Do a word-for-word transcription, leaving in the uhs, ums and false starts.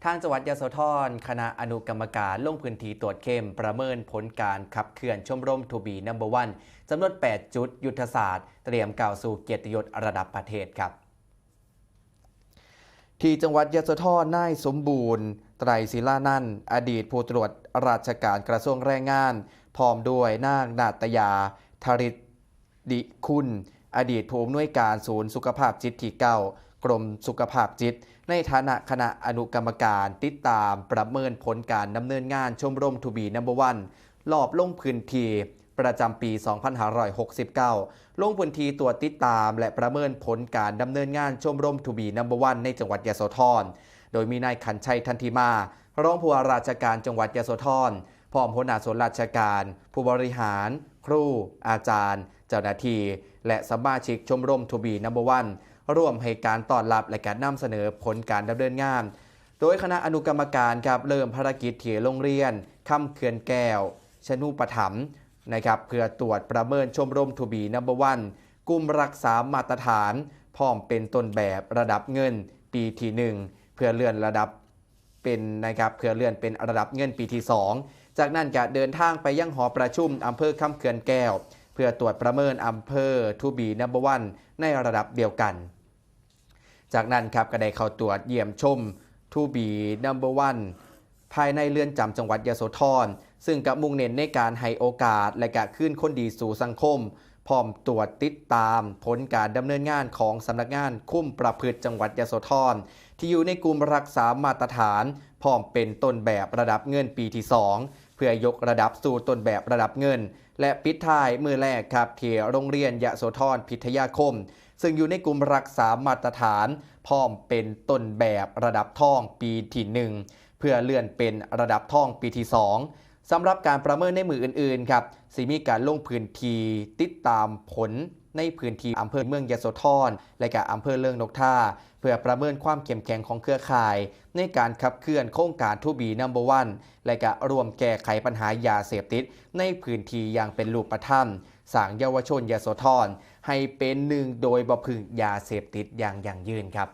ทางจังหวัดยโสธร คณะอนุกรรมการลงพื้นที่ตรวจเข้มประเมินผลการขับเคลื่อนชมรม To Be Number One จำนวน แปด จุดยุทธศาสตร์ เตรียมก้าวสู่เกียรติยศระดับประเทศครับ ที่จังหวัดยโสธร นายสมบูรณ์ ไตรศิลานันท์ อดีตผู้ตรวจราชการกระทรวงแรงงาน พร้อมด้วยนางนาตยา ธริตดิคุณ อดีตผู้อำนวยการศูนย์สุขภาพจิตที่ เก้า กรมสุขภาพจิต ในฐานะคณะอนุกรรมการติดตามประเมินผลการดำเนินงานชมรม To Be Number One รอบลงพื้นที่ประจำปี สองพันห้าร้อยหกสิบเก้า ลงพื้นที่ตรวจติดตามและประเมินผลการดำเนินงานชมรม To Be Number One ในจังหวัดยโสธร โดยมีนายขันชัย ทันทิมา รองผู้ว่าราชการจังหวัดยโสธร พร้อมหัวหน้าส่วนราชการ ผู้บริหาร ครู อาจารย์ เจ้าหน้าที่ และสมาชิกชมรม To Be Number One ร่วมให้การต้อนรับและการนำเสนอผลการดำเนินงาน โดยคณะอนุกรรมการครับ เริ่มภารกิจที่โรงเรียนคำเขื่อนแก้ว ชนุปถัมภ์นะครับ เพื่อตรวจประเมินชมรม To Be Number One กลุ่มรักษามาตรฐาน พร้อมเป็นต้นแบบระดับเงินปีที่ หนึ่ง เพื่อเลื่อนระดับเป็นนะครับ เพื่อเลื่อนเป็นระดับเงินปีที่ สอง จากนั้นก็เดินทางไปยังหอประชุมอำเภอคำเขื่อนแก้ว เพื่อตรวจประเมินอำเภอ To Be Number One ในระดับเดียวกัน จากนั้นครับก็ได้เข้าตรวจเยี่ยมชม To Be Number One ภายในเรือนจำจังหวัดยโสธร ซึ่งก็มุ่งเน้นในการให้โอกาสและก็คืนคนดีสู่สังคม พร้อมตรวจติดตามผลการดำเนินงานของสำนักงานคุมประพฤติจังหวัดยโสธร ที่อยู่ในกลุ่มรักษามาตรฐาน พร้อมเป็นต้นแบบระดับเงินปีที่ สอง เพื่อยกระดับสู่ต้นแบบระดับเงิน และปิดท้ายมื้อแรกครับที่โรงเรียนยโสธรพิทยาคม ซึ่งอยู่ในกลุ่มรักษามาตรฐาน พร้อมเป็นต้นแบบระดับทองปีที่ หนึ่ง เพื่อเลื่อนเป็นระดับทองปีที่ สอง สำหรับการประเมินในมื้ออื่นๆครับ สิมีการลงพื้นที่ติดตามผลในพื้นที่อำเภอเมืองยโสธร และก็อำเภอเริงนกทา เพื่อประเมินความเข้มแข็งของเครือข่าย ในการขับเคลื่อนโครงการ To Be Number One และก็ร่วมแก้ไขปัญหายาเสพติด ในพื้นที่อย่างเป็นรูปธรรม สร้างเยาวชนยโสธร ให้เป็นหนึ่งโดยบ่พึ่งยาเสพติดอย่างยั่งยืนครับ